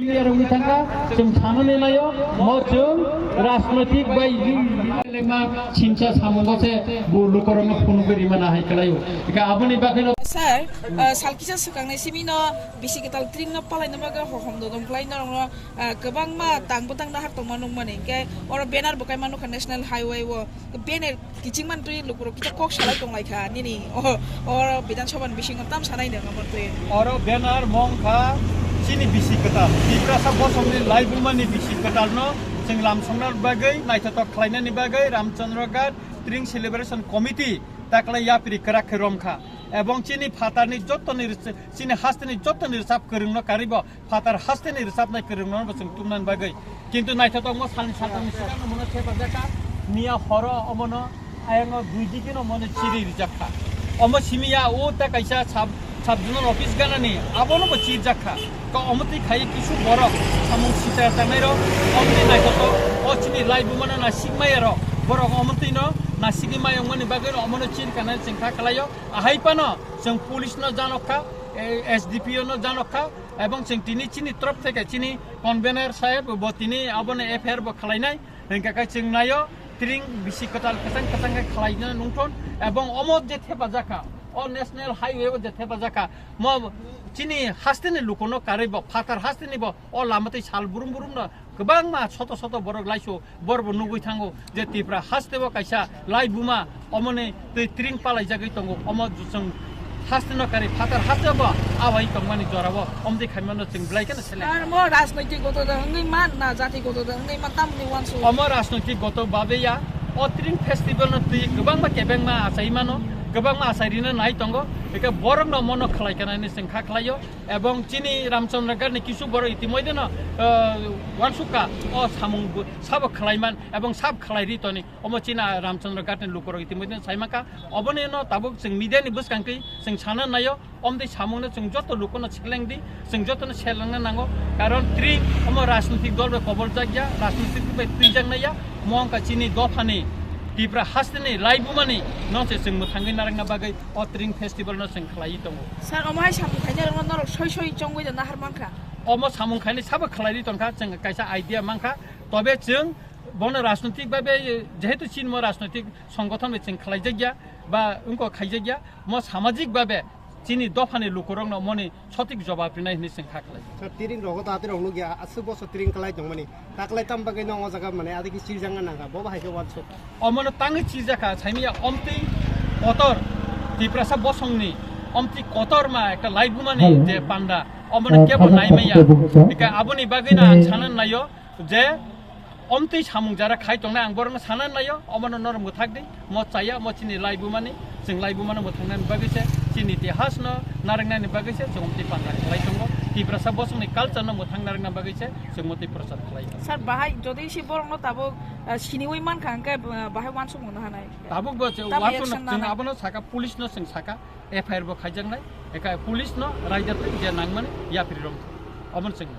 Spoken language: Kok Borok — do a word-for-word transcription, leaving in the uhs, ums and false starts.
Yarwngwi thangkha, chwng sanani naio, mo chwng rajnoitik bai lema simsa samungo se bo lukorokno phunugwi rimana hai kwlaio. Eka aboni bagwino Sir, uh, salkisa swkangni simi no bisi kwtal tring no palai no bagwi hohom dodom kwlai norok no, uh, kwbangma tang bwtang nahar tongma nukmani, hinkhe oro banner bo kaima nukha National Highway o, banner kiching man twi lukurok kisa kok salai tong lai kha nini o, o Bidhan Sabha ni bisingo tam sanai nang amo twi. Oro banner mong kha chini bisi kwtal, Tiprasa bosongni laibumani bisi kwtalno chwng lamsokna bagwi, naithotok khlainani bagwi Ramchandra Ghat Tring Celebration Committee taklai yapri kwrak khe rom kha, ebong chini phatarni jottoni rwch-, chini hasteni jottoni rwchap kwrwngno karibo phatar hasteni rwchapnai kwrwngno bo chwng tumnani bagwi. Kintu naithotokno salni saltongni swkangno mono thepajakha, miya horo omono ayango dui digino mono chiri rijakha. Omo simiya o ta kaisa sub, sub zonal office ganani abono bo chirjakha. Ka omo twi khai kisu borok samung sitra tangnairok, omo twi naithotok o chini laibumano nasikmaiyarok, borok omo twino nasigwi mayungmani bagwino omono chirkanani chwng kha kwlaio. Ahai phano chwng police no janokha, eh, S D P O no janokha, ebong chwng tini chini torop theke chini convener saheb bo tini abono F I R bo khwlainai, hinkhe khe chwng naio tring bisi kwtal kwchang kwchang khe khwlaina nungthon, ebong omo je thepajakha, o National Highway o je thepajakha, mo chini hasteni lukuno karwi bo, phatar hasteni bo, o lama twi sal burum burum no kwbangma soto soto borok laisu, borok bo nugwi thango je Tipra hasteo kaisa laibuma omoni twi tring palaijagwi tongo, omo chwng hasteno kari phatar hasteo bo awai tongmani jorao omtwi khaimano chwng belai kheno seleng. Ar mo rajnoitik goto da wngwi man na jati goto da wngwi man tamni uansuk? Omo rajnoitik goto babe ya, o tring festival no twi kwbangma kebengma achai mano, kwbangma achai rina nai tongo, eke borok no mono khlai kanani chwng kha khlaio. Ebong chini Ramchandra Ghat ni kisu borok itimoidhe no, ah, uansukha o samung bo sabo khlaiman ebong sab khlai ri toni. Omo chini Ramchandra Ghat ni lukurok itimoidhe no saimankha. Oboni no tabuk chwng media ni bwskang twi chwng sana naio, omtwi samung no chwng joto luku no sikleng di, chwng joto no selengna nango. Karon tring omo rajnitik dol bai kobol jakya, rajnitik bai twijak naiya, mo wngkha chini dophani Tipra hasteni laibumani no se chwng mwthangwi narwkna bagwi o tring festival no chwng khlaiwi tongo. Sir, omo hai samung khainai rokno norok soi soi chongwi da nahar mankha? Omo samung khainai sabo khlaiwi tongkha, chwng kaisa idea mankha. Tobe chwng bono rajnoitik babe, jehetu chini mo rajnoitik songgothon bai chwng khlaijakya ba wngkok khaijakya, mo samajik babe chini dophani lukurokno moni sotik jobab rinai hwnwi chwng kha khlai. Sir, tring rogo ta tring rok nukya, aswk boso tring kwlai tongmani. Taklai tam bagwi no o jaga mane adiki chirjakna nangkha, bo bahai khe uansuk. Omono tangwi chirjakha, saimanya omtwi kotor, Tiprasa bosongni omtwi kotor ma ekta laibumani je panda, omono kebo naimaya. Eka aboni bagwino ang sana naio je omtwi samung jara khai tongnai, ang borokno sana naio, omono norok mwthak di, mo chaya, mo chini laibumani, chwng laibumano mwthangnani bagwi se, chini itihasno narwknani bagwi se, chwng omtwi panda khlai tongo, Tiprasa bosongni culture no mwthang narwkna bagwi se, chwng omtwi prochar khlai tongo. Sir, bahai jodi se borokno tabuk, ah, siniwi mankha, hwnkhe, ah, bahai uansukmano hanai? Tabuk bo chwng uansukno, chwng abono saka, police no chwng saka, F I R bo khaijaknai, eka police no raida twi je nangmani yapri romkha, omono chwng.